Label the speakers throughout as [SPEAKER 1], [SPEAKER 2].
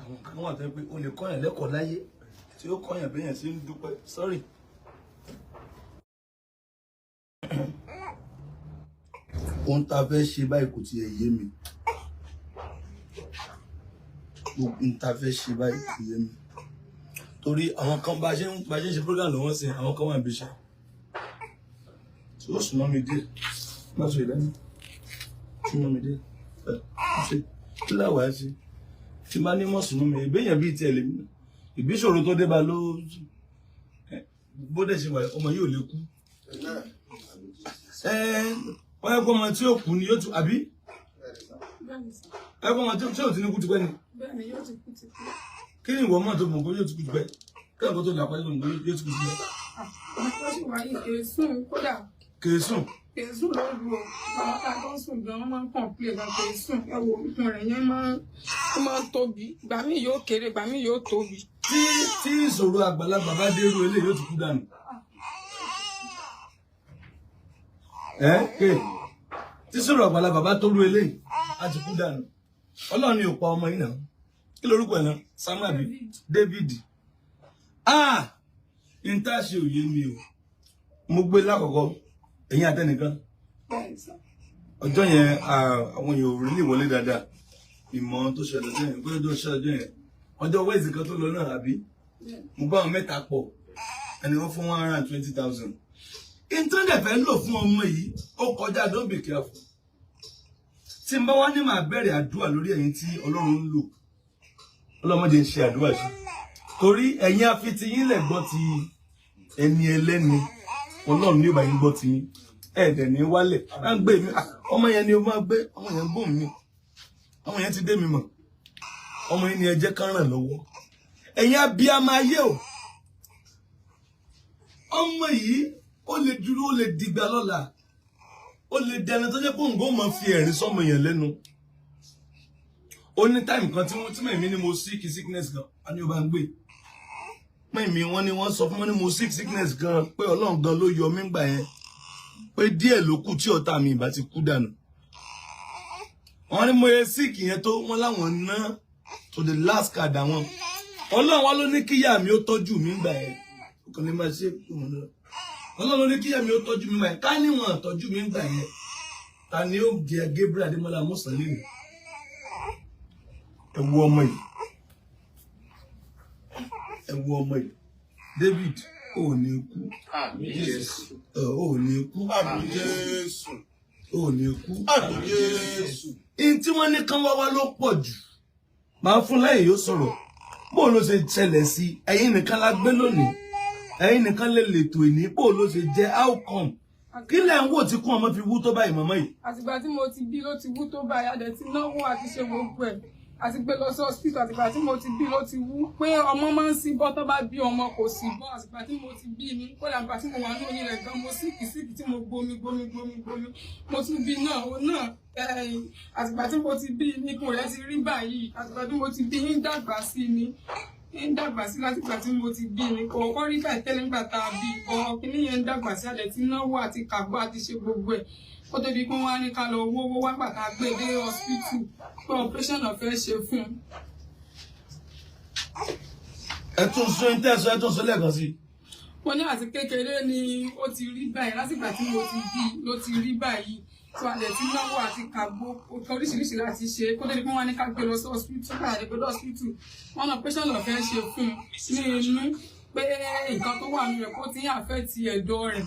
[SPEAKER 1] Àwọn kan wà tó yẹ pé o lè kọ́yàn lẹ́kọ̀ọ́ láyé tí ó kọ́yàn béèyàn sí ń dúpẹ́. Sorry. Ohun tá a fẹ́ ṣe báyìí kò tiẹ̀ yé mi. Ohun tá a fẹ́ ṣe báyìí kò yé mi. Torí àwọn kan bá ṣe ń ṣe program lọ́wọ́ sí, àwọn kan wà níbi iṣẹ́. Tí ó súnmọ́ mi díẹ̀, má sọ ìlànà. Súnmọ́ mi díẹ̀. Ẹ ṣe kí láwàá ṣe? Tí bá ní mọ̀ súnmọ́ mi, ìbéèyàn bíi tiẹ̀ lèmi náà. Ìbíṣòro tó dé bá ló bó dẹ̀ ṣe wà, ọmọ yóò lè kú. Wọ́n yẹ kó ọmọ tí ó kú ni yóò tún àbí?
[SPEAKER 2] Bẹ́ẹ̀ni sà.
[SPEAKER 1] Ẹ kó ọmọ tí ò ti ní kú tipẹ́ ni.
[SPEAKER 2] Bẹ́ẹ̀ni, yóò ti kú tipẹ́.
[SPEAKER 1] Kí ni ìwọ mọ̀ tó mọ̀ pé yóò ti kú tipẹ́? Kí ni nǹkan tó là pàdé tó mọ̀ pé yóò ti kú tipẹ́?
[SPEAKER 2] Ó sì wáyé kèésùn kódà.
[SPEAKER 1] Kèésùn.
[SPEAKER 2] Kèésùn lóru o. Àwọn tá a tó ń sùn gan, wọ́n máa ń kọ̀ǹpilẹ̀ gan kèésùn. Ẹ wo ikùn rẹ̀ yẹn máa ń tóbi. Ìgbà míì yóò kéré, ìgbà míì yóò tóbi.
[SPEAKER 1] Tí ìṣòro àgbàlagbà bá dérú eléyìí, yóò ti kú dànù. Ẹ ké tí ìṣòro àgbàlagbà bá tó rú eléyìí, á ti kú dànù. Ọlọ́run ni ò pa ọmọ yìí náà. Kí lorúkọ ẹ̀ náà? Samuel àbí? David. Ah! N tá a ṣe òye mi o. Mo gbé lákọ̀ọ́kọ́, ẹ̀yin àtẹnìkan.
[SPEAKER 2] Bẹ́ẹ̀ni sà.
[SPEAKER 1] Ọjọ́ yẹn, àwọn èèyàn ò rí lè wọlé dáadáa. Ìmọ̀ tó ṣẹlẹ̀ ọjọ́ yẹn, bóyá ọjọ́ ṣẹlẹ̀ ọjọ́ yẹn. Ọjọ́ Wednesday kan tó lọ náà àbí?
[SPEAKER 2] Bẹ́ẹ̀ni.
[SPEAKER 1] Mo bá àwọn mẹ́ta pọ̀, ẹni wọ́n fún 120,000. Ìtúndẹ̀ fẹ́ lò fún ọmọ yìí, ó kọjá don't be careful. Tí n bá wá ní màá bẹ̀rẹ̀ àdúrà lórí ẹ̀yin tí Ọlọ́run ń lò. Ọlọ́mọdé ń ṣe àdúrà ṣe. Torí ẹ̀yin afitiyín lẹ̀ gbọ́ ti ẹni ẹlẹ́ni. Ọlọ́run ní ó bá yín gbọ́ ti yín. Ẹ̀ẹ́dẹ̀ ní wálẹ̀. Má ń gbé mi. Ọmọ yẹn ni ó máa gbé. Ọmọ yẹn ń gbóhùn mi. Ọmọ yẹn ti dé mi mọ̀. Ọmọ yẹn ni ẹ jẹ́ ká ràn lọ́wọ́. Ẹ̀yin abiyamọ ayé o. Ọmọ yìí ó lè dúró, ó lè dìgbà lọ́la. Ó lè dẹni tó jẹ́ pé òǹgó máa fi ẹ̀rín sọ́mọ yẹn lẹ́nu. Ó ní time kan tí wọ́n tí mẹ̀mí ni mo sick sickness kan, a ní o bá ń gbé. Mẹ̀mí wọ́n ní wọ́n sọ fún wọn ní mo sick sickness kan pé Ọlọ́run gan ló yọ mí gbà yẹn. Pé díẹ̀ ló kù tí ọ̀tá mi ìbá ti kú dànù. Wọ́n ní mo yẹ sick yẹn tó wọ́n láwọn ná to the last card àwọn. Ọlọ́run wá ló ní kíyà mi ó tọ́jú mi gbà yẹn. Ó kàn ní máa ṣe é kú mọ́ náà. Ọlọ́run ló ní kíyà mi ó tọ́jú mi gbà yẹn. Ká níwọ̀n tọ́jú mi gbà yẹn. Ta ni ó jẹ Gabriel Adémọ́lá Mọ́sàn lẹ́nu? Ẹ wo ọmọ yìí. Ẹ wo ọmọ yìí. David, ò ní kú.
[SPEAKER 3] Àmín Jésù.
[SPEAKER 1] Ẹ ò ní kú.
[SPEAKER 3] Àmín Jésù.
[SPEAKER 1] Ò ní kú.
[SPEAKER 3] Àmín Jésù.
[SPEAKER 1] In tí wọ́n ní kán wá wá ló pọ̀ jù. Màá fún lẹ́yìn yóò sọ̀rọ̀. Bó ló ṣe ṣẹlẹ̀ sí ẹ̀yin nìkan la gbé lónìí. Ẹ̀yin nìkan lè lètò ìní. Bó ló ṣe jẹ́, how come? Kí lẹ̀ ń wò tí kún ọmọ fi wú tó báyìí, màmá yìí?
[SPEAKER 2] Àtìgbà tí mo ti bí ló ti wú tó báyìí, adẹ̀ ti náwó àti ṣe gbogbo ẹ̀. Àti gbé lọ sí hospital, àtìgbà tí mo ti bí ló ti wú. Pé ọmọ máa ń sí bọ́ tó bá bí ọmọ kò sí bọ́. Àtìgbà tí mo ti bí ni, kódà àgbà tí mo wà ní oyún rẹ̀ gan, mo sick sick tí mo gbomi gbomi gbomi gbomi. Mo tún bí náà, òun náà, àtìgbà tí mo ti bí ni ikùn rẹ̀ ti rí báyìí. Àtìgbà tí mo ti bí ń dàgbà sí ni. Ń dàgbà sí látìgbà tí mo ti bí ni. Kò kọ́kọ́ rí báyìí tẹ́lẹ̀ nígbà tá a bí. Ọ̀ kíní yẹn ń dàgbà sí, adẹ̀ tí náwó àti kàgbọ́ àti ṣe gbogbo ẹ̀. Kó tó di pé wọ́n á ní ká lọ wówó wá gbà tá a gbé dé hospital pé operation náà fẹ́ ṣe fún un.
[SPEAKER 1] Ẹ tún sọ ní tẹ́sán, ẹ tún sọ lẹ́ẹ̀kan sí.
[SPEAKER 2] Mo ní àti kékeré ni ó ti rí báyìí, látìgbà tí mo ti bí ló ti rí báyìí. Tó a lè ti náwó àti kàgbó nǹkan oríṣiríṣi láti ṣe kó tó di pé wọ́n á ní ká gbé lọ sí hospital. Ká lè gbé lọ hospital, wọ́n náà operation náà fẹ́ ṣe fún un ní inú pé nǹkan tó wà nínú rẹ̀ kó ti ń affect ẹ̀dọ̀ rẹ̀.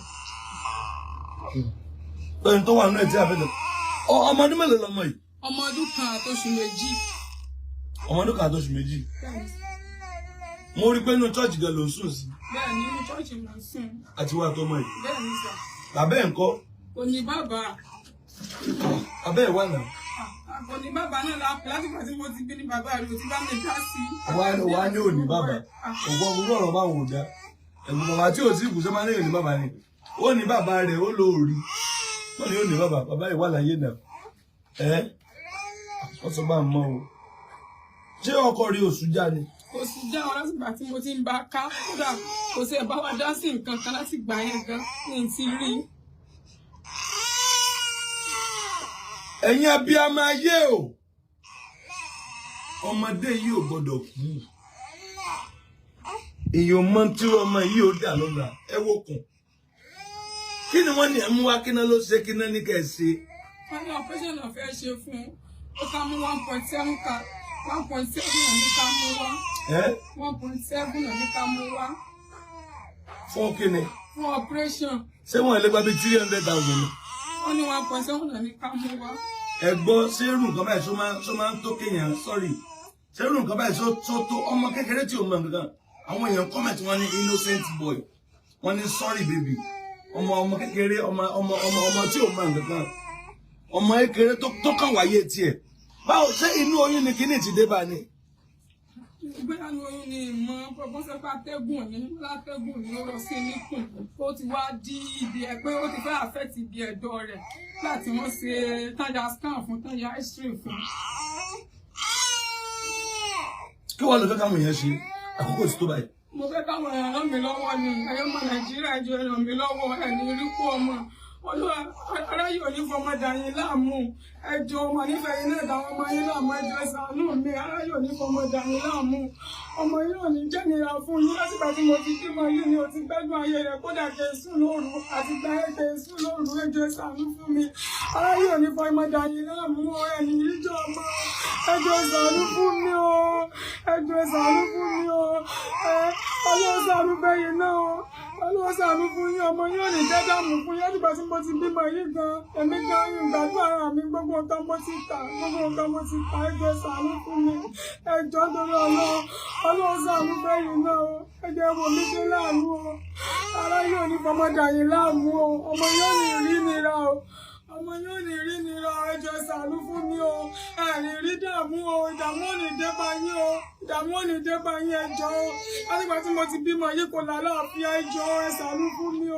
[SPEAKER 1] Ẹni tó wà nínú ẹ̀ tí a fẹ́ lọ. Ọmọ ọdún mélòó lọmọ yìí?
[SPEAKER 2] Ọmọ ọdún 1 àtoṣù 2.
[SPEAKER 1] Ọmọ ọdún 1 àtoṣù 2. Mo rí pé inú church gan ló ń sùn sí.
[SPEAKER 2] Bẹ́ẹ̀ ni, inú church ló ń sùn.
[SPEAKER 1] Àti wà tọmọ yìí.
[SPEAKER 2] Bẹ́ẹ̀ ni sà.
[SPEAKER 1] Bàbá ẹ̀ ń kọ́?
[SPEAKER 2] Kò ní bàbá.
[SPEAKER 1] Bàbá ẹ̀ wà náà.
[SPEAKER 2] Kò ní bàbá náà la pè látìgbà tí mo ti bí ní bàbá rẹ̀ ò ti bá mi dá sí.
[SPEAKER 1] Wà ní òní bàbá. Ògbọ́n gbogbo ọ̀rọ̀ báwọn ò dá. Ẹ̀gbọ́n bàbá tí ò sí ìkùsọ́ máa ní òní bàbá ni. Ó ní bàbá rẹ̀ ó lò ó rí. Wọ́n ní òní bàbá, bàbá yìí wà láyé náà. Ẹ́ wọ́n sọ bá ń mọ́ o. Ṣé ọkọ rí oṣù já ni?
[SPEAKER 2] Kò sì já wọn látìgbà tí mo ti ń bá a ká, kódà kò sí ẹ̀ bá wa dá sí nǹkan kan láti gbà yẹn gan ní ti rí.
[SPEAKER 1] Ẹ̀yin abiyamọ ayé o. Ọmọdé yìí ò gbọdọ̀ kú. Èèyàn mọ tí ọmọ yìí ó dà lọ́la. Ẹ wò kùn. Kí ni wọ́n ní ẹ̀ mú wá? Kí náà ló ṣe? Kí náà ní kẹ́ ẹ ṣe?
[SPEAKER 2] Wọ́n ní operation náà fẹ́ ṣe fún un. Ó ká mú 1.7, ká 1.7 náà ní ká mú wá.
[SPEAKER 1] Ẹ
[SPEAKER 2] 1.7 náà ní ká mú wá.
[SPEAKER 1] Fún kí ni?
[SPEAKER 2] Fún operation.
[SPEAKER 1] Ṣé wọ́n lè gba bíi 300,000 ni?
[SPEAKER 2] Wọ́n ní 1.7 náà ní ká mú wá.
[SPEAKER 1] Ẹ gbọ́, ṣé irú nǹkan báyìí ṣó máa ń tó kéèyàn, sọ́rí, ṣé irú nǹkan báyìí ṣó tó ọmọ kékeré tí ò mọ nǹkan kan? Àwọn èèyàn comment, wọ́n ní innocent boy, wọ́n ní sorry baby, ọmọ kékeré, ọmọ tí ò mọ nǹkan kan, ọmọ kékeré tó kàn wáyé tiẹ̀. Báwo, ṣé inú oyún ni kíní ti dé bá ni?
[SPEAKER 2] Bóyá ní oyún ni ìmọ̀ pọ̀pọ́sẹ̀ pé atẹ́gùn ní látẹ́gùn ní ó lọ sí níkùn, ó ti wá dí ibi ẹ pé ó ti fẹ́ affect ibi ẹ̀dọ̀ rẹ̀ láti wọ́n ṣe tán ya scan fún, tán ya x-ray fún.
[SPEAKER 1] Kí wàá lọ fẹ́ káwọn èèyàn ṣe? Àkókò ti tó báyìí.
[SPEAKER 2] Mo fẹ́ káwọn èèyàn ràn mí lọ́wọ́ ni. Ẹ̀yọ́ ọmọ Nàìjíríà, jọ ràn mí lọ́wọ́. Ẹ̀ní rí kú ọmọ olúwa ará yóò ní fọmọ dà yín láàmú. Ẹjọ́ ọmọ nífẹ̀ẹ́ yín náà dáwọn ọmọ yín láàmú. Ẹjọ́, ẹ ṣàánú mi. Ará yóò ní fọmọ dà yín láàmú. Ọmọ yìí ò ní jẹ́ nira fún yín. Látìgbà tí mo ti bímọ yìí ni o ti gbẹ́dùn ayé rẹ̀, kódà kẹ́ ẹ sùn lóru àti gbà ẹ̀ kẹ́ ẹ sùn lóru. Ẹjọ́, ẹ ṣàánú fún mi. Ará yóò ní fọmọ dà yín láàmú. Ẹ̀yìn yíjọ́ ọmọ, ẹjọ́, ẹ ṣàánú fún mi o. Ẹjọ́, ẹ ṣàánú fún mi o. Ẹ Ọlọ́run ṣàánú fẹ́yìn náà o. Ọlọ́run ṣàánú fún yín. Ọmọ yín ò ní jẹ́ dààmú fún yín. Látìgbà tí mo ti bímọ yìí gan, èmi gan yín gbàdúrà ara mi. Gbogbo nǹkan mo ti tà, gbogbo nǹkan mo ti tà. Ẹjọ́, ẹ ṣàánú fún mi. Ẹjọ́, torí Ọlọ́run, Ọlọ́run ṣàánú fẹ́yìn náà o. Ẹjọ́, ẹ wò mí dé láàánú o. Ara yóò ní fọmọdà yín láàmú o. Ọmọ yóò ní rí nira o. Ọmọ yóò ní rí nira o. Ẹjọ́, ẹ ṣàánú fún mi o. Ẹ̀rín rí dààmú o. Ìdààmú ò ní dé bá yín o. Ìdààmú ò ní dé bá yín. Ẹjọ́ o, látìgbà tí mo ti bímọ yìí kò lálàáfíà. Ẹjọ́, ẹ ṣàánú fún mi o.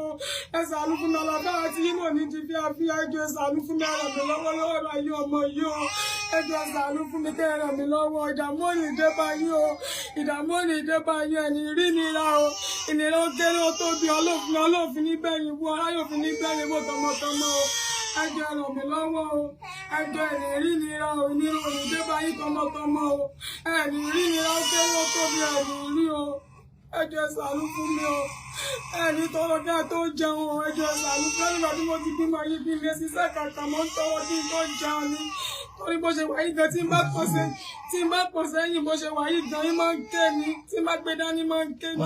[SPEAKER 2] Ẹ ṣàánú fún mi. Àlàáfíà àti yín náà ní di fíafíà. Ẹjọ́, ẹ ṣàánú fún mi. Ràn mí lọ́wọ́ lọ́wọ́ ayé ọmọ yìí o. Ẹjọ́, ẹ ṣàánú fún mi, kẹ́ ẹ ràn mí lọ́wọ́. Ìdààmú ò ní dé bá yín o. Ìdààmú ò ní dé bá yín. Ẹni rí nira o. Ìnira ó kéré, ó tóbi, ọlọ́fin, ọlọ́fin níbẹ̀yìn wo aráyòfin níbẹ̀yìn wo tọmọtọmọ o. Ẹjọ́, ẹ ràn mí lọ́wọ́ o. Ẹjọ́, ẹni rí nira o. Ìnira ò ní dé bá yín tọmọtọmọ o. Ẹni rí nira, ó kéré, ó tóbi, ẹni rí o. Ẹjọ́, ẹ ṣàánú fún mi o. Ẹni tọrọ kí a tó jẹun o. Ẹjọ́, ẹ ṣàánú fún mi. Nígbà tí mo ti bímọ yìí, bí mi ṣiṣẹ́ kankan, mo ń tọrọ kí n tó jẹun ni. Torí bó ṣe wà yìí gan, tí n bá pọ̀ sẹ́yìn, bó ṣe wà yìí gan, yín máa ń ké ni. Tí n bá gbé dání, máa ń ké ni.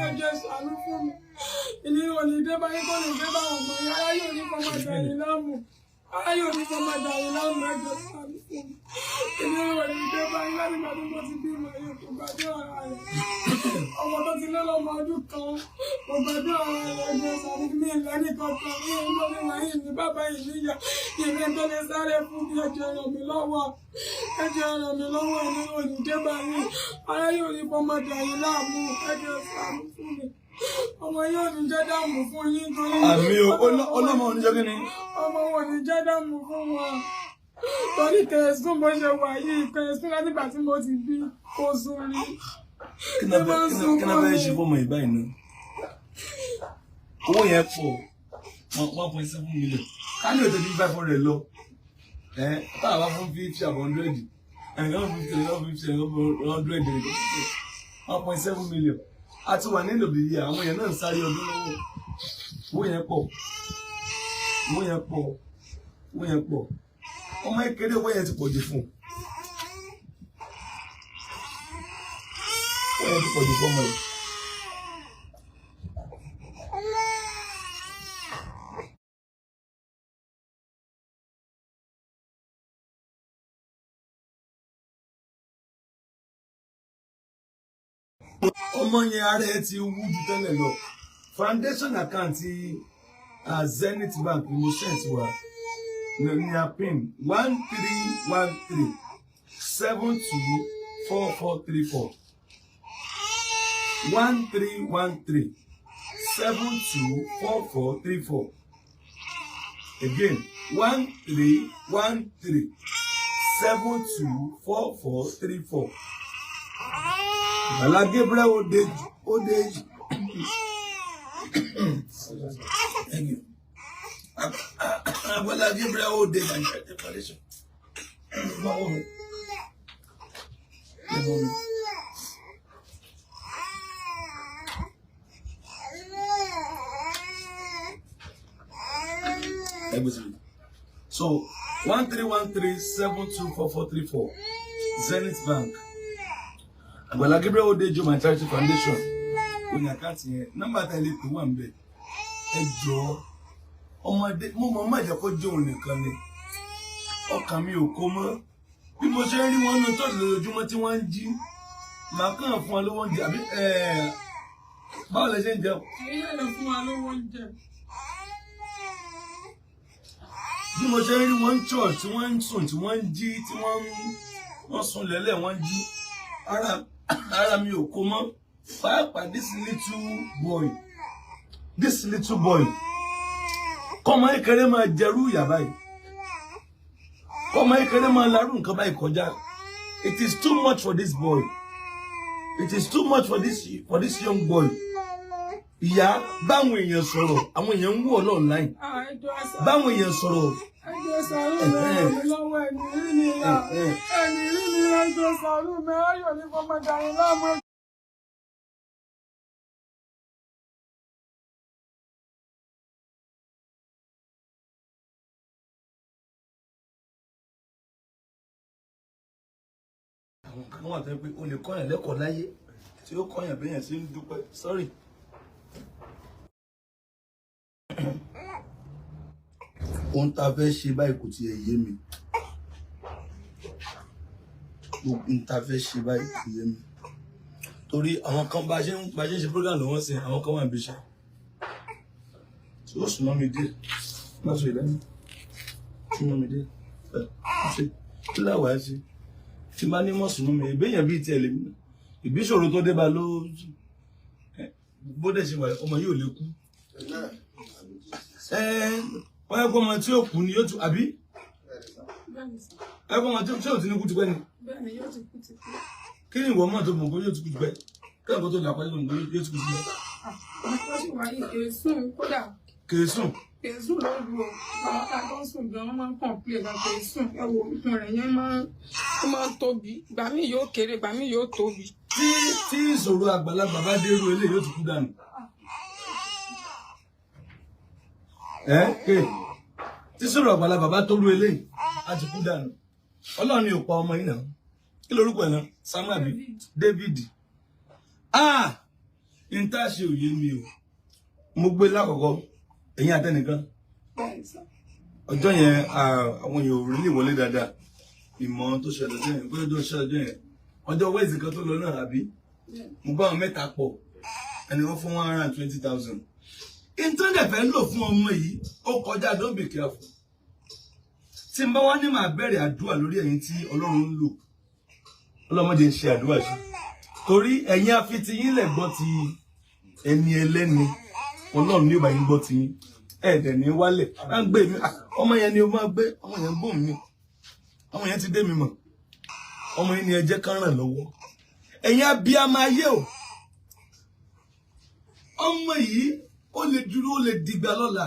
[SPEAKER 2] Ẹjọ́, ẹ ṣàánú fún mi. Ìnira ò ní dé bá yín, kò ní dé bá ọmọ yín. Ara yóò ní fọmọ dà yín láàmú. Ara yóò ní fọmọ dà yín láàmú. Ẹjọ́, ṣàánú fún mi. Ìnira ò ní dé bá yín. Láti ìgbà tí mo ti bímọ yìí, kò gbàdúrà ara rẹ̀. Ọmọ tó ti lé lọ́mọ ọdún kan, kò gbàdúrà ara rẹ̀. Ẹjọ́, ṣàánú fún mi. Ìlẹ́nì kankan ní ìlú ní wàyí ní bàbá yìí níyà ìrìn tó lè sáré fún mi. Ẹjọ́, ràn mí lọ́wọ́. Ẹjọ́, ràn mí lọ́wọ́. Ìnira ò ní dé bá yín. Ara yóò ní fọmọ dà yín láàmú. Ẹjọ́, ṣàánú fún mi. Ọmọ yóò ní jẹ́ dààmú fún yín torí.
[SPEAKER 1] Àmín o. Ọlọ́mọ oníjọ́ kí ni?
[SPEAKER 2] Ọmọ wọn ò ní jẹ́ dààmú fún wọn torí kẹsùn bó ṣe wà yìí, kẹsùn látìgbà tí mo ti bí, kò sùn rí.
[SPEAKER 1] Kí náà fẹ́ ṣe fọmọ yìí báyìí náà? Owó yẹn pọ̀, 1.7 million. Ká ní òtún 500 lọ ẹ, tá a bá fún 50 àbọ̀ 100, ẹnìkan 50, ẹnìkan 50, ẹnìkan 100, 1.7 million. A ti wà nílò bí iye àwọn èèyàn náà ń sáré ọdún lọ́wọ́. Owó yẹn pọ̀, owó yẹn pọ̀, owó yẹn pọ̀. Ọmọ kékeré, owó yẹn ti pọ̀ jù fún un. Owó yẹn ti pọ̀ jù fún ọmọ yìí. Ọmọ yẹn, ara ẹ ti wú ju tẹ́lẹ̀ lọ. Foundation account Zenith Bank ni mo send wa ní a pin 1313724434, 1313724434. Again, 1313724434. Àgbàlá Gabriel Odeji Odeji. Thank you. Àgbàlá Gabriel Odeji and Charity Foundation. Ẹ mọ́ mi. Ẹ gbé síbi. So 1313724434, Zenith Bank, Àgbàlá Gabriel Odejo My Charity Foundation òní account yẹn. Nọ́mbà tá ẹ lè pè wà ń bẹ. Ẹ jọ̀ọ́, ọmọdé mo mọ̀, má jẹ́ kó jẹ́ òun nìkan ni. Ọkàn mi ò kó mọ́ bí mo ṣe ń rí wọn nínú tọ́jú lójoojúmọ́ tí wọ́n ń jí. Màá kàn fún wọn lówó oúnjẹ àbí báwo lẹ ṣe ń jẹun?
[SPEAKER 2] Ẹ̀yin náà lè fún wa lówó oúnjẹ.
[SPEAKER 1] Bí mo ṣe ń rí wọn ń church, tí wọ́n ń sùn, tí wọ́n ń jí, tí wọ́n ń wọ́n sùn lẹ́lẹ̀, wọ́n ń jí, ara mi ò kó mọ́. Pàápàá this little boy, kọ́mọ kékeré máa jẹrú ìyà báyìí, kọ́mọ kékeré máa larú nǹkan báyìí kọjá, it is too much for this boy. It is too much for this young boy. Ìyá, báwọn èèyàn sọ̀rọ̀, àwọn èèyàn ń wò ọ́ online.
[SPEAKER 2] Ah, ẹ jọ̀ọ́, ẹ ṣàánú.
[SPEAKER 1] Báwọn èèyàn sọ̀rọ̀.
[SPEAKER 2] Ẹ jọ̀ọ́, ẹ ṣàánú mi, ẹ ràn mí lọ́wọ́. Ẹni rí ni ra, ẹni rí ni ra. Ẹ jọ̀ọ́, ṣàánú mi. Ayọ̀ ní fọmọdé yín láàmú.
[SPEAKER 1] Àwọn kan wà tó yẹ pé o lè kọ́yàn lẹ́kọ̀ọ́ láyé tí ó kọ́yàn bẹ́yàn sí ń dúpẹ́. Sorry. Ohun tá a fẹ́ ṣe báyìí kò tiẹ̀ yé mi. Ohun tá a fẹ́ ṣe báyìí kò yé mi, torí àwọn kan bá ṣe ń ṣe program lọ́wọ́ sí, àwọn kan wà níbi iṣẹ́ tí ó súnmọ́ mi dé. Má sọ ìlẹ́nu súnmọ́ mi dé. Ẹ ṣe kí láwàá ṣe tí bá ní mọ̀ súnmọ́ mi ìbéèyàn bíi tiẹ̀ lèmi náà. Ìbíṣòro tó dé bá ló bó dẹ̀ ṣe wà, ọmọ yóò lè kú. Ẹ wọ́n yẹ kó ọmọ tí ó kú ni yóò tún àbí?
[SPEAKER 2] Bẹ́ẹ̀ni sir.
[SPEAKER 1] Ẹ kó ọmọ tí ò ti ní kú tipẹ́ ni.
[SPEAKER 2] Bẹ́ẹ̀ni, yóò ti kú ti kú.
[SPEAKER 1] Kí ni ìwọ mọ̀ tó mọ̀ pé yóò ti kú tipẹ́? Kí ni nǹkan tó là kọjá tó mọ̀ pé yóò ti kú tipẹ́?
[SPEAKER 2] Ó sì wáyé kèésùn kódà.
[SPEAKER 1] Kèésùn.
[SPEAKER 2] Kèésùn lóru o. Àwọn tá a tó ń sùn gan, wọ́n máa ń complain gan. Kèésùn. Ẹ wo ikùn rẹ̀ yẹn, máa ń ó máa ń tóbi, ìgbà míì yóò kéré, ìgbà míì yóò tóbi.
[SPEAKER 1] Tí ìṣòro àgbàlagbà bá dérú eléyìí, yóò ti kú dànù. Ẹ ké tí ìṣòro àgbàlagbà bá tó rú eléyìí, á ti kú dànù. Ọlọ́run ni ò pa ọmọ yìí náà. Kí lorúkọ ẹ̀ náà? Samuel àbí David? Ah, n tá a ṣe òye mi o. Mo gbé lákọ̀ọ́kọ́ ẹ̀yìn àtẹnìkan.
[SPEAKER 2] Bẹ́ẹ̀ni sir.
[SPEAKER 1] Ọjọ́ yẹn, àwọn èèyàn ò rí lè wọlé dáadáa. Ìmọ̀ tó ṣẹlẹ̀ ọjọ́ yẹn, bóyá ọjọ́ ṣẹlẹ̀ ọjọ́ yẹn, ọjọ́ wẹ́ẹ̀sì kan tó lọ náà àbí, mo bá àwọn mẹ́ta pọ̀, ẹni wọ́n fún 120,000. Ìtọ́jà fẹ́ lò fún ọmọ yìí ó kọjá. Don't be careful. Tí n bá wá ní màá bẹ̀rẹ̀ àdúrà lórí ẹ̀yin tí Ọlọ́run ń lò, ọlọ́mọdé ń ṣe àdúrà ṣe, torí ẹ̀yin afitiyín lẹ̀ gbọ́ ti ẹni ẹlẹ́ni. Ọlọ́run ní ó bá yín gbọ́ ti yín, ẹ̀ẹ́dẹ̀ ní wálẹ̀ á ń gbé mi. Ah, ọmọ yẹn ni ó máa gbé. Ọmọ yẹn ń gbóhùn mi, ọmọ yẹn ti dé mi mọ̀. Ọmọ yẹn ni ẹ jẹ́ ká ràn lọ́wọ́. Ẹ̀yin abiyamọ ayé o, ọmọ yìí ó lè dúró, ó lè dìgbà lọ́la,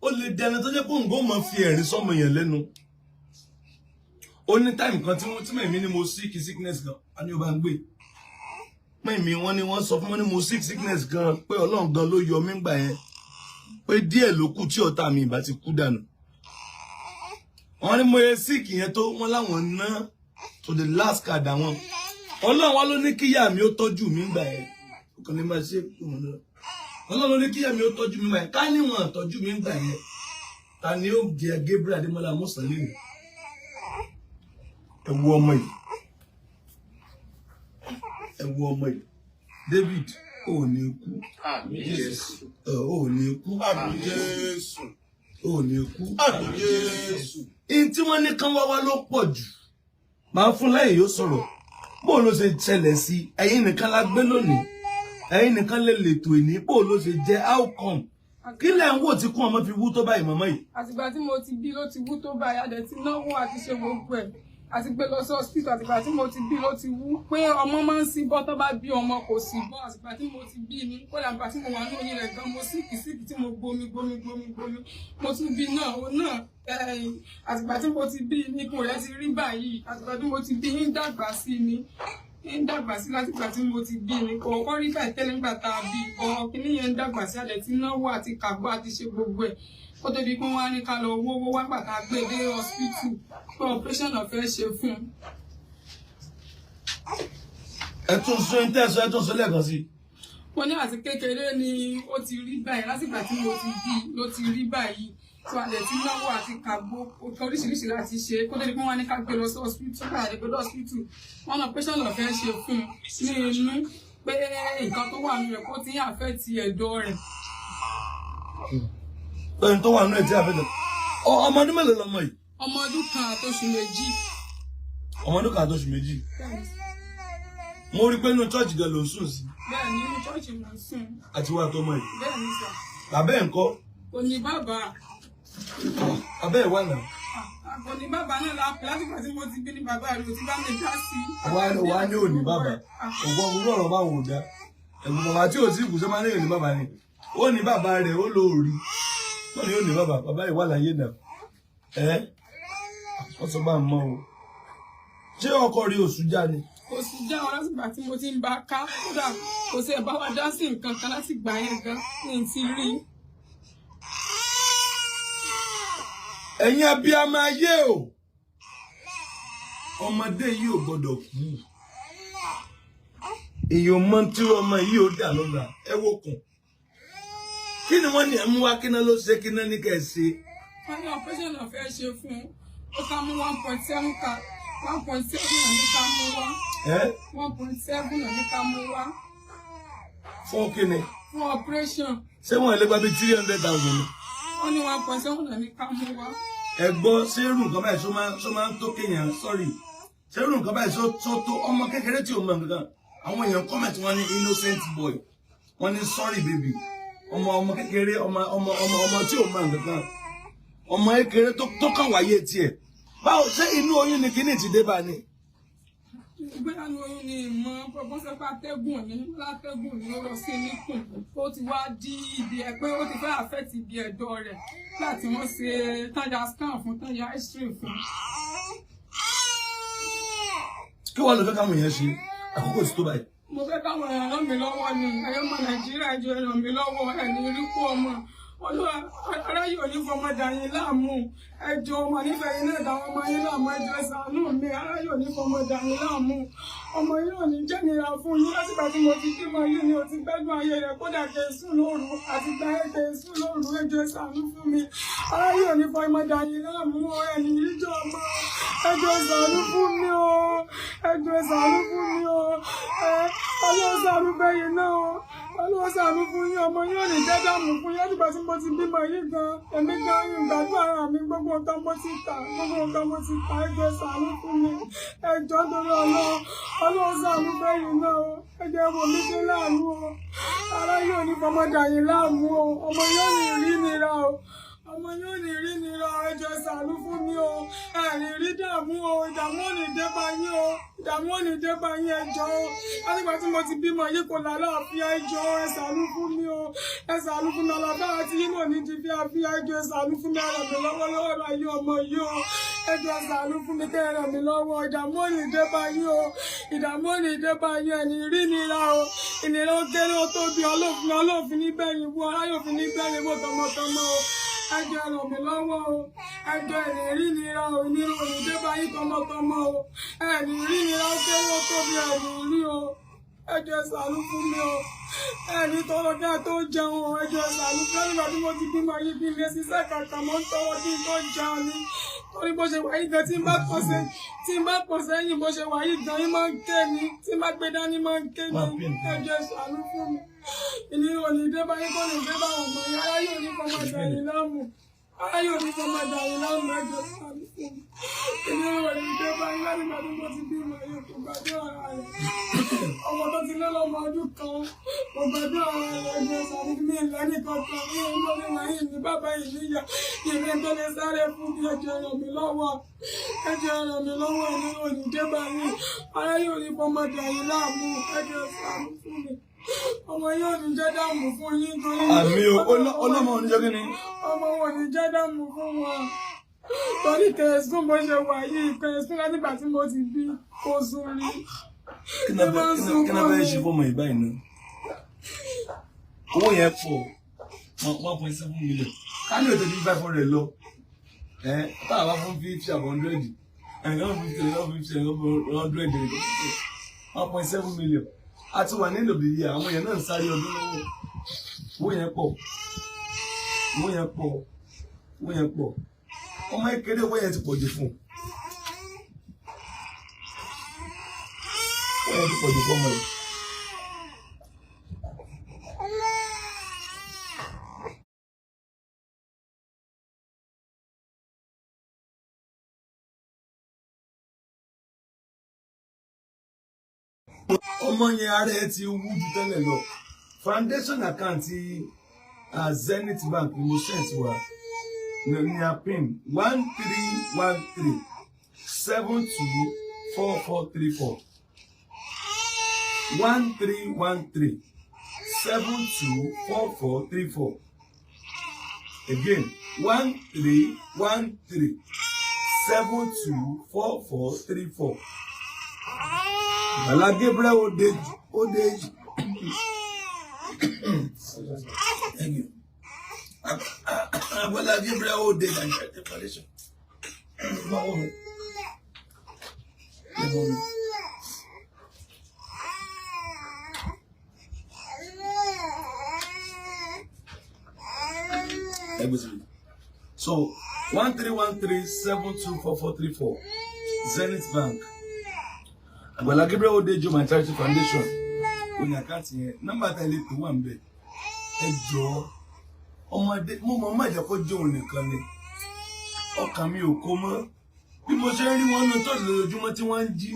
[SPEAKER 1] ó lè dẹni tó jẹ́ pé òǹgó máa fi ẹ̀rín sọ́mọ yẹn lẹ́nu. Ó ní time kan tí wọ́n tí mẹ̀mí ni mo sick sickness kan, a ní o bá ń gbé mẹ̀mí. Wọ́n ní wọ́n sọ fún wọn ní mo sick sickness gan, pé Ọlọ́run gan ló yọ mí gbà yẹn, pé díẹ̀ ló kù tí ọ̀tá mi ìbá ti kú dànù. Wọ́n ní mo yẹ sick yẹn tó, wọ́n láwọn ná to the last card àwọn. Ọlọ́run wa ló ní kíyà mi ó tọ́jú mi gbà yẹn. Ó kàn ní máa ṣe é kúrò náà. Ọlọ́run ló ní kíyà mi ó tọ́jú mi gbà yẹn. Ká níwọ̀n tọ́jú mi gbà yẹn, ta ni ó jẹ Gabriel Adémọ́lá Mùsàlẹ́mì? Ẹ wo ọmọ yìí, ẹ wo ọmọ yìí. David, ò ní kú.
[SPEAKER 3] Àmín Jésù.
[SPEAKER 1] Ẹ ò ní kú.
[SPEAKER 3] Àmín Jésù.
[SPEAKER 1] Ò ní kú.
[SPEAKER 3] Àmín Jésù.
[SPEAKER 1] In tí wọ́n ní kán wá wá ló pọ̀ jù. Máa fún lẹ́yìn yóò sọ̀rọ̀ bó ló ṣe ṣẹlẹ̀ sí. Ẹ̀yin nìkan la gbé lónìí, ẹ̀yin nìkan lè lètò ìní. Bó ló ṣe jẹ́? How come? Kí lẹ̀ ń wò tí kún ọmọ fi wú tó báyìí, màmá yìí?
[SPEAKER 2] Àtìgbà tí mo ti bí ló ti wú tó báyìí. A dẹ̀ ti náwó àti ṣe gbogbo ẹ̀. Àti gbé lọ sí hospital. Àtìgbà tí mo ti bí ló ti wú, pé ọmọ máa ń sí bọ́ tó bá bí ọmọ, kò sí bọ́. Àtìgbà tí mo ti bí ni, kódà àgbà tí mo wà ní oyún rẹ̀ gan, mo sick sick tí mo gbomi gbomi gbomi gbomi. Mo tún bí náà, òun náà, àtìgbà tí mo ti bí ni ikùn rẹ̀ ti rí báyìí. Àtìgbà tí mo ti bí, ń dàgbà sí ni, ń dàgbà sí. Látìgbà tí mo ti bí ni, kò kọ́ rí báyìí tẹ́lẹ̀ nígbà tá a bí ọ. Kíní yẹn ń dàgbà sí. Àdẹ̀ tí náwó àti kàgbọ́ àti ṣe gbogbo ẹ̀, kó tó di pé wọ́n á ní ká lọ wówó wá gbà tá a gbé dé hospital, pé operation náà fẹ́ ṣe fún un.
[SPEAKER 1] Ẹ tún sún ẹ tẹ́sán, ẹ tún sún lẹ́ẹ̀kan sí i.
[SPEAKER 2] Mo ní àti kékeré ni ó ti rí báyìí. Látìgbà tí mo ti bí ló ti rí báyìí tó. Àdẹ̀ tí náwó àti kàgbó oríṣiríṣi láti ṣe, kó tó di pé wọ́n á ní ká gbé lọ sí hospital. Ká lè gbé lọ hospital, wọ́n náà operation náà fẹ́ ṣe fún un ní inú, pé nǹkan tó wà nínú rẹ̀ kó ti ń affect ẹ̀dọ̀ rẹ̀.
[SPEAKER 1] Ẹni tó wà nínú ẹ̀ tí a fẹ́ tẹ̀. Ọmọ ọdún mélòó lọmọ yìí?
[SPEAKER 2] Ọmọ ọdún 1 àtoṣù 2.
[SPEAKER 1] Ọmọ ọdún 1 àtoṣù 2. Mo rí pé inú church gan ló ń sùn sí.
[SPEAKER 2] Bẹ́ẹ̀ ni, inú church mò ń sùn.
[SPEAKER 1] Àti wà tọmọ yìí.
[SPEAKER 2] Bẹ́ẹ̀ ni sà.
[SPEAKER 1] Bàbá ẹ̀ ń kọ́?
[SPEAKER 2] Kò ní bàbá.
[SPEAKER 1] Bàbá ẹ̀ wà náà.
[SPEAKER 2] Kò ní bàbá náà la pè. Látìgbà tí mo ti bí ní bàbá rẹ̀ ò ti bá mi dá sí.
[SPEAKER 1] Wà ní òní bàbá ògbọ́n orú ọ̀rọ̀ báwọn ò dá. Ẹ̀gbọ́n bàbá tí ò tí kù sọ máa ní òní bàbá ni. Ó ní bàbá rẹ̀, ó lò ó rí. Wọ́n ní òní bàbá, bàbá yìí wà láyé náà. Ẹ́ wọ́n sọ bá ń mọ́ o. Ṣé ọkọ rí oṣù já ni?
[SPEAKER 2] Kò sì já wọn. Látìgbà tí mo ti ń bá a ká, kódà kò sí ẹ̀ bá wa dá sí nǹkan kan láti gbà yẹn gan ní ti rí.
[SPEAKER 1] Ẹ̀yin abiyamọ ayé o, ọmọdé yìí ò gbọdọ̀ kú. Èèyàn mọ tí ọmọ yìí ò dà lọ́la. Ẹ wò kùn, kí ni wọ́n ní ẹ̀ mú wá? Kí náà ló ṣe? Kí náà ní kẹ́ ẹ ṣe?
[SPEAKER 2] Wọ́n ní operation náà fẹ́ ṣe fún un, ó ká mú 1.7, ká 1.7 náà ní ká mú wá.
[SPEAKER 1] Ẹ
[SPEAKER 2] 1.7 náà ní ká mú wá.
[SPEAKER 1] Fún kí ni?
[SPEAKER 2] Fún operation.
[SPEAKER 1] Ṣé wọ́n lè gba bíi 300,000 ni?
[SPEAKER 2] Wọ́n ní 1.7 náà ní ká mú wá.
[SPEAKER 1] Ẹ gbọ́, ṣé irú nǹkan báyìí ṣó máa ń tó kéèyàn? Sọ́rí, ṣé irú nǹkan báyìí ṣó tó ọmọ kékeré tí ò mọ nǹkan kan? Àwọn èèyàn comment, wọ́n ní innocent boy, wọ́n ní sorry baby, ọmọ kékeré, ọmọ tí ò mọ nǹkan kan, ọmọ kékeré tó kàn wáyé tiẹ̀. Báwo, ṣé inú oyún ni kíní ti dé bá ni?
[SPEAKER 2] Bóyá ní oyún ni ìmọ̀ pọ́pọ́sẹ́ pé atẹ́gùn ní látẹ́gùn ní ó lọ sí níkùn, ó ti wá di ibi ẹ̀, pé ó ti fẹ́ affect ibi ẹ̀dọ̀ rẹ̀ láti wọ́n ṣe tán ya scan fún, tán ya x-ray fún.
[SPEAKER 1] Kí wàá lọ fẹ́ káwọn èèyàn ṣe? Àkókò ti tó báyìí.
[SPEAKER 2] Mo fẹ́ káwọn èèyàn ràn mí lọ́wọ́ ni. Ẹ̀yọ́ ọmọ Nàìjíríà, jọ ẹ ràn mí lọ́wọ́. Ẹ̀ ní rí kú ọmọ olúwa aráyò ní fọmọ dà yín láàmú. Ẹjọ́ ọmọ nífẹ̀ẹ́ yín náà dáwọn ọmọ yín láàmú. Ẹjọ́ ẹ ṣàánú mi. Aráyò ní fọmọ dà yín láàmú. Ọmọ yín ò ní jẹ́ nira fún yín. Látìgbà tí mo ti bímọ yín ni ò ti gbẹ́dùn ayé rẹ̀, kódà kẹ́ ẹ sùn lóru àti gbà ẹ̀ kẹ́ ẹ sùn lóru. Ẹjọ́ ẹ ṣàánú fún mi. Aráyò ní fọmọ dà yín láàmú. Ẹ̀yìn yíjọ́ ọmọ, ẹjọ́ ẹ ṣàánú fún mi o. Ẹjọ́ ẹ ṣàánú fún mi o. Ẹ Ọlọ́run ṣàánú fẹ́yìn náà o. Ọlọ́run ṣàánú fún yín. Ọmọ yín ò ní jẹ́ dààmú fún yín. Látìgbà tí mo ti bímọ yìí gan, èmi gan ìgbádùn ara mi. Gbogbo nǹkan mo ti tà, gbogbo nǹkan mo ti tà. Ẹjọ́ ẹ ṣàánú fún mi. Ẹjọ́ torí Ọlọ́run, Ọlọ́run ṣàánú fẹ́yìn náà o. Ẹjọ́ ẹ wò mí ṣe láàánú o. Ara yóò ní fọmọ dà yín láàmú o. Ọmọ yóò ní rí nira o. Ọmọ yóò ní rí nira o. Ẹjọ́ ẹ ṣàánú fún mi o. Ẹ ní rí dààmú o. Ìdààmú ò ní dé bá yín o. Ìdààmú ò ní dé bá yín. Ẹjọ́ o. Látìgbà tí mo ti bímọ yìí kò lálàáfíà. Ẹjọ́ ẹ ṣàánú fún mi o. Ẹ ṣàánú fún mi. Àlàáfíà àti yín náà ní di fíafíà. Ẹjọ́ ẹ ṣàánú fún mi. Ẹ ràn mí lọ́wọ́ lọ́wọ́ ayé ọmọ yìí o. Ẹjọ́ ẹ ṣàánú fún mi, kẹ́ ẹ ràn mí lọ́wọ́. Ìdààmú ò ní dé bá yín o. Ìdààmú ò ní dé bá yín. Ẹ ní rí nira o. Ìnira ó kéré ó tóbi, ọlọ́fin ọlọ́fin níbẹ̀yìn wo aráyòfin níbẹ̀yìn wo tọmọtọmọ o. Ẹjọ́ ẹ ràn mí lọ́wọ́ o. Ẹjọ́ ẹ ní rí nira o. Ìnira ò ní dé bá yín tọmọtọmọ o. Ẹ ní rí nira, ó kéré ó tóbi, ẹ ní rí o. Ẹjọ́ ẹ ṣàánú fún mi o. Ẹ ní tọrọ kí a tó jẹun o. Ẹjọ́ ẹ ṣàánú fún mi. Nígbà tí mo ti bímọ yìí, bí ilé ṣiṣẹ́ kankan, mo ń tọrọ kí n tó jẹun ni. Torí bó ṣe wà yìí gan, tí n bá pọ̀ sẹ́yìn, bó ṣe wà yìí gan, yín máa ń ké ni. Tí n bá gbé dání, máa ń ké ni. Ẹjọ́ ẹ ṣàánú fún mi. Ìnira ò ní dé bá yín, kò ní dé bá ọmọ yín. Ara yóò ní fọmọ dà yín láàmú. Ara yóò ní fọmọ dà yín láàmú. Ẹjọ́ ẹ ṣàánú fún mi. Ìnira ò ní dé bá yín. Láti ìgbà tí mo ti bímọ yìí kò gbàdúrà ara rẹ̀. Ọmọ tó ti lé lọ́mọ ọdún kan. Mo gbàdúrà ara rẹ̀, ẹgbẹ́ sàrí mi lẹ́ni kankan ní ẹgbẹ́ mi wọ̀nyí ní bàbá yìí níyà. Ìrìn tó lè sáré fún mi, ẹjọ́ ràn mí lọ́wọ́. Ẹjọ́ ràn mí lọ́wọ́, ìlú òní dé báyìí. Ara yóò ní fọmọdé yìí láàmú. Ẹjọ́ sàánú fún mi. Ọmọ yóò ní jẹ́ dààmú fún yín torí.
[SPEAKER 1] Àmín o. Ọlọ́mọ oníjọ́ kí ni?
[SPEAKER 2] Ọmọ wọn ní jẹ́ dààmú fún wọn. Torí kẹ̀sùn bó ṣe wà yìí, kẹ̀sùn látìgbà tí mo ti bí kò sùn rí.
[SPEAKER 1] Kí náà fẹ́ ṣe fọmọ yìí báyìí náà? Owó yẹn pọ̀, 1.7 million. Ká ní òtò ju 500 lọ. Ẹ tá a bá fún 50 àbọ̀ 100, ẹnìkan 50, ẹnìkan 50, ẹnìkan 100, 1.7 million. A ti wà nílò bìí àwọn èèyàn náà ń sáré ọdún lọ́wọ́. Owó yẹn pọ̀, owó yẹn pọ̀, owó yẹn pọ̀. Ọmọ kékeré, owó yẹn ti pọ̀ jù fún un. Owó yẹn ti pọ̀ jù fún ọmọ yìí. Ọmọ yẹn, ara ẹ ti wú ju tẹ́lẹ̀ lọ. Foundation account Zenith Bank ni mo send wa ní a pin 1313724434, 1313724434. Again, 1313724434. Àgbàlá Gabriel Odeji Odeji. Thank you. Àgbàlá Gabriel Odeji and Charity Foundation. Báwo mi? Báwo mi? Ẹgbẹ́ síbi. So 1313724434, Zenith Bank. Àgbàlá Gabriel Odejo My Charity Foundation. Ó ní account yẹn. Nọ́mbà tá ilé tó wà ń bẹ̀. Ẹ jọ̀ọ́, ọmọdé mo mọ̀, má jẹ́ kó jẹ́ òun nìkan ni. Ọkàn mi ò kó mọ́. Bí mo ṣe ń rí wọn ní church lójoojúmọ́ tí wọ́n ń jí,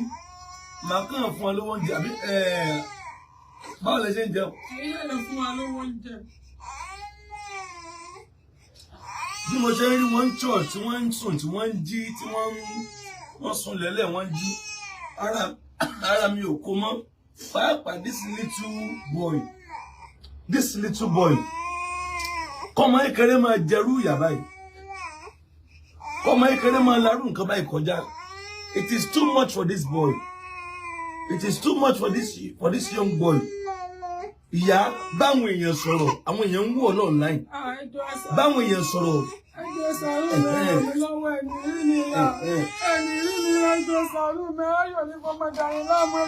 [SPEAKER 1] màá kàn fún wọn lówó oúnjẹ àbí báwo lẹ ṣe ń jẹun?
[SPEAKER 2] Ẹ̀yin náà lè fún wa lówó oúnjẹ.
[SPEAKER 1] Bí mo ṣe ń rí wọn ní church tí wọ́n ń sùn, tí wọ́n ń jí, tí wọ́n sùn lẹ́lẹ̀, wọ́n ń jí, ara mi ò kó mọ́. Pàápàá this little boy, this little boy, kọ́mọ kékeré máa jẹrú ìyà báyìí, kọ́mọ kékeré máa larú nǹkan báyìí kọjá, it is too much for this boy, it is too much for this young boy. Ìyá, báwọn èèyàn sọ̀rọ̀, àwọn èèyàn ń wò ọ́ online.
[SPEAKER 2] Ah, ẹjọ́ ṣàánú.
[SPEAKER 1] Báwọn èèyàn sọ̀rọ̀.
[SPEAKER 2] Ẹjọ́ ṣàánú mi, ràn mí lọ́wọ́, ẹni rí mi rà. Ẹni rí mi, ẹjọ́ ṣàánú mi, ayọ̀ ní fọmọdé àyìn láàmú.